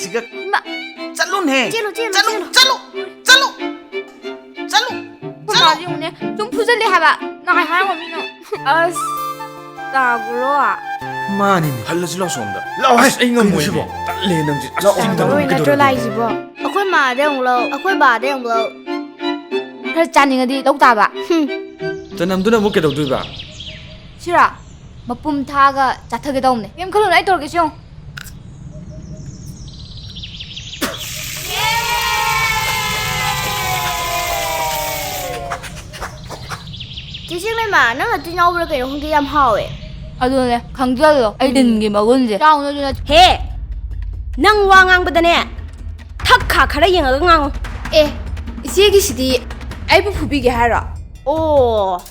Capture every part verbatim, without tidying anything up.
ꯁꯤꯒ ꯏꯃꯥ꯫ ꯆꯠꯂꯨꯅꯦ꯫ ꯆꯦꯜꯂꯨ, ꯆꯦꯜꯂꯨ, ꯆꯠꯂꯨ, ꯆꯦꯜꯂꯨ꯫ ꯆꯠꯂꯨ, ꯆꯠꯂꯨ, ꯆꯠꯂꯨ, ꯑꯩꯈꯣꯏ ꯆꯠꯂꯨ꯫ ꯃꯥꯁꯦ ꯌꯦꯡꯉꯨꯅꯦ, ꯁꯨꯝ ꯐꯨꯖꯜꯂꯦ ꯍꯥꯏꯕ꯫ ꯅꯍꯥꯟ ꯍꯥꯏꯔꯝꯕ ꯃꯤꯅ꯫ ꯑꯁ, ꯇꯥꯒꯨꯔꯣ꯫ ꯃꯥꯅꯤꯅꯦ꯫ ꯍꯜꯂꯁꯤ ꯂꯥꯛꯑꯣ ꯁꯣꯝꯗ꯫ ꯂꯥꯛꯑꯣ ꯍꯦ꯫ ꯑꯁ, ꯑꯩ ꯉꯝꯃꯣꯏꯅꯦ꯫ ꯀꯩꯅꯣ ꯁꯤꯕꯣ? ꯇꯜꯂꯦ ꯅꯪꯁꯦ꯫ ꯑꯁ, ꯂꯥꯛꯑꯣ ꯑꯩ ꯁꯣꯝꯗ꯫ ꯉꯝꯃꯣꯏ꯫ ꯃꯔꯣꯏ ꯅꯠꯇ꯭ꯔꯣ ꯀꯩꯗꯧꯔꯒꯦ? ꯂꯥꯛꯏꯁꯤꯕꯣ? ꯑꯩꯈꯣꯏ ꯃꯥꯗꯩ ꯑꯃꯨꯛ ꯂꯧ, ꯑꯩꯈꯣꯏ ꯕꯥꯗꯩ ꯑꯃꯨꯛ ꯂꯧ꯫ ꯈꯔ ꯆꯥꯅꯤꯡꯉꯗꯤ ꯂꯧ ꯇꯥꯕ꯫ ꯍꯨꯝ꯫ ꯆꯅꯝꯗꯨꯅ ꯑꯃꯨꯛ ꯀꯩꯗꯧꯗꯣꯏꯕ? ꯁꯤꯔꯥ? ꯃꯄꯨꯝ ꯊꯥꯛꯑꯒ ꯆꯥꯊꯒꯦ ꯇꯧꯕꯅꯦ꯫ ꯀꯩꯝ ꯈꯜꯂꯨꯅꯨ, ꯑꯩ ꯇꯧꯔꯒꯦ, ꯁꯤ ꯌꯦꯡꯉꯨ꯫ ꯆꯦ ꯆꯤꯡꯂꯩꯃ, ꯅꯪ ꯅꯇꯤꯟ ꯌꯥꯎꯕ꯭ꯔꯥ ꯀꯩꯅꯣ ꯈꯪꯗꯦ, ꯌꯥꯝ ꯍꯥꯎꯋꯦ꯫ ꯑꯗꯨꯅꯦ, ꯈꯪꯖꯜꯂꯣ, ꯑꯩ ꯎꯝ꯫ ꯇꯤꯟꯒꯤ ꯃꯒꯨꯟꯁꯦ꯫ ꯆꯥꯎꯅꯁꯨ ꯅꯠ- ꯍꯦ! ꯅꯪ ꯋꯥ ꯉꯥꯡꯕꯗꯅꯦ, ꯊꯛ ꯈꯥ ꯈꯔ ꯌꯦꯡꯉꯒ ꯉꯥꯡꯉꯨ꯫ ꯑꯦ, ꯏꯆꯦꯒꯤꯁꯤꯗꯤ ꯑꯩꯕꯨ ꯐꯨꯕꯤꯒꯦ ꯍꯥꯏꯔꯣ? ꯑꯣ,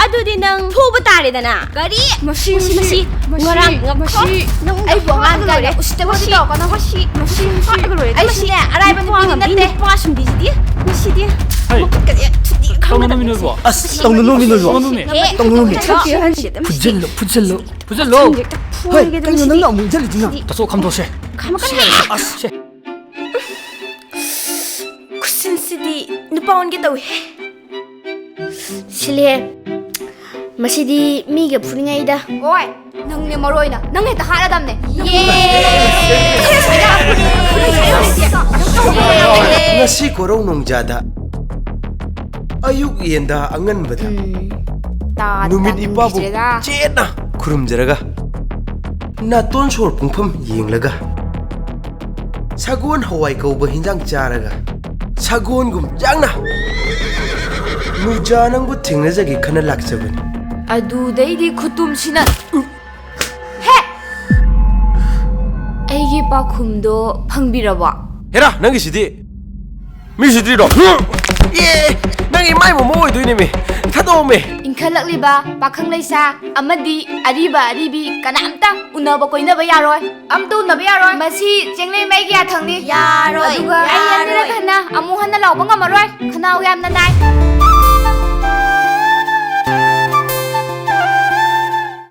ꯑꯗꯨꯗꯤ ꯅꯪ ꯐꯨꯕ ꯇꯥꯔꯦꯗꯅ꯫ ꯀꯔꯤ? ꯃꯁꯤ, ꯃꯁꯤ, ꯃꯁꯤ, ꯃꯁꯤ, ꯉꯔꯥꯡ ꯉꯛꯈ꯭ꯔꯣ? ꯃꯁꯤ ꯅꯪ ꯑꯩꯕꯨ ꯑꯉꯥꯡ ꯂꯣꯏꯔꯦ꯫ ꯀꯥꯏꯅ ꯎꯁꯤꯠꯇꯕ ꯃꯁꯤ, ꯇꯧꯔꯛꯀꯅꯣ꯫ ꯃꯁꯤ, ꯃꯁꯤ, ꯃꯁꯤ꯫ ꯍꯥꯠꯂꯒ ꯂꯣꯏꯔꯦ꯫ ꯑꯩꯁꯨꯅꯦ, ꯃꯁꯤ ꯑꯔꯥꯏꯕ ꯅꯨꯄꯥ ꯅꯨꯄꯤꯗꯤ ꯉꯝꯕꯤ ꯅꯠꯇꯦ꯫ ꯅꯨꯄꯥ ꯁꯨꯝꯕꯤꯁꯤꯗꯤ꯫ ꯃꯁꯤꯗꯤ ꯍꯩ, ꯃꯈꯨꯠꯀꯁꯦ ꯊꯨꯗꯤ ꯇꯧꯅꯨ ꯈꯪꯗꯕꯅꯤ꯫ ꯅꯣꯏꯕꯣ꯫ ꯑꯁ, ꯇꯧꯅꯨ ꯅꯣꯏꯕꯣ꯫ ꯇꯧꯅꯨꯅꯦ꯫ ꯍꯦ, ꯇꯧꯅꯨꯅꯦ꯫ ꯇꯧꯅꯨ꯫ ꯐꯨꯖꯜꯂꯨ, ꯐꯨꯖꯜꯂꯨ꯫ ꯐꯨꯖꯜꯂꯨ꯫ ꯁꯝꯁꯦ ꯍꯦꯛꯇ ꯍꯣꯏ, ꯐꯣꯏꯒꯦ ꯀꯩꯅꯣ ꯇꯧꯔꯤꯁꯤꯗꯤ꯫ ꯅꯪꯅ ꯑꯃꯨꯛ ꯏꯟꯁꯤꯜꯂꯤꯗꯨꯅ? ꯁꯤꯗꯤ ꯇꯥꯊꯣꯛ ꯈꯥꯝꯗꯣꯛꯁꯦ꯫ ꯈꯥꯝꯃꯛꯀꯅꯤ꯫ ꯑꯁ, ꯁꯦ꯫ ꯈꯨꯠꯁꯤꯟꯁꯤꯗꯤ ꯅꯨꯄꯥ ꯑꯣꯟꯒꯦ ꯇꯧꯏꯍꯦ꯫ ꯁꯤꯜꯂꯦ꯫ ꯃꯁꯤꯗꯤ ꯃꯤꯒ ꯐꯨꯅꯤꯡꯉꯩꯗ꯫ ꯑꯣꯏ, ꯅꯪꯅꯦ ꯃꯔꯨ ꯑꯣꯏꯅ꯫ ꯅꯪ ꯍꯦꯛꯇ ꯍꯥꯠꯂꯗꯝꯅꯦ꯫ ꯌꯦ! ꯉꯁꯤ ꯀꯣꯔꯧ ꯅꯣꯡꯖꯥꯗ ꯑꯌꯨꯛ ꯌꯦꯟꯗꯥ ꯑꯉꯟꯕꯗ ꯎꯝ, ꯇꯥ, ꯅꯨꯃꯤꯠ ꯇꯥ, ꯏꯄꯥꯕꯨ ꯅꯨꯡꯁꯤꯔꯦꯗ꯫ ꯆꯦꯠꯅ ꯈꯨꯔꯨꯝꯖꯔꯒ, ꯅꯥꯇꯣꯟ ꯁꯣꯔ ꯄꯨꯡꯐꯝ ꯌꯦꯡꯂꯒ, ꯁꯒꯣꯜ ꯍꯋꯥꯏ ꯀꯧꯕ ꯍꯤꯟꯖꯥꯡ ꯆꯥꯔꯒ, ꯁꯒꯣꯜꯒꯨꯝ ꯌꯥꯡꯅ ꯅꯨꯡꯖꯥ ꯅꯪꯕꯨ ꯊꯦꯡꯅꯖꯒꯦ ꯈꯟꯅ ꯂꯥꯛꯆꯕꯅꯤ꯫ ꯑꯗꯨꯗꯩꯗꯤ ꯈꯨꯇꯨꯝꯁꯤꯅ, ꯍꯦ! ꯑꯩꯒꯤ ꯄꯥꯎꯈꯨꯝꯗꯣ ꯐꯪꯕꯤꯔꯕꯣ? ꯍꯦꯔꯥ, ꯅꯪꯒꯤꯁꯤꯗꯤ! ꯃꯤ ꯎꯁꯤꯠꯇ꯭ꯔꯤꯔꯣ? ꯑꯦ, ꯅꯪ ꯏꯃꯥꯏ ꯃꯣꯃꯣ ꯑꯣꯏꯗꯣꯏꯅꯦꯃꯤ꯫ ꯊꯥꯗꯣꯛꯑꯣꯃꯤ꯫ ꯏꯟꯈꯠꯂꯛꯂꯤꯕ ꯄꯥꯈꯪ ꯂꯩꯁꯥ ꯑꯃꯗꯤ ꯑꯔꯤꯕ ꯑꯔꯤꯕꯤ ꯀꯅꯥꯝꯇ ꯎꯅꯕ ꯀꯣꯏꯅꯕ ꯌꯥꯔꯣꯏ꯫ ꯑꯝꯇ ꯎꯅꯕ ꯌꯥꯔꯣꯏ꯫ ꯃꯁꯤ ꯆꯦꯡꯂꯩꯃꯩꯒꯤ ꯌꯥꯊꯪꯅꯤ꯫ ꯌꯥꯔꯣꯏ, ꯑꯗꯨꯒ ꯑꯩ ꯌꯥꯔꯣꯏ꯫ ꯑꯅꯤꯔꯛ ꯍꯟꯅ ꯑꯃꯨꯛ ꯍꯟꯅ ꯂꯥꯎꯕ ꯉꯝꯃꯔꯣꯏ꯫ ꯈꯅꯥꯎ ꯌꯥꯝꯅ ꯅꯥꯏ꯫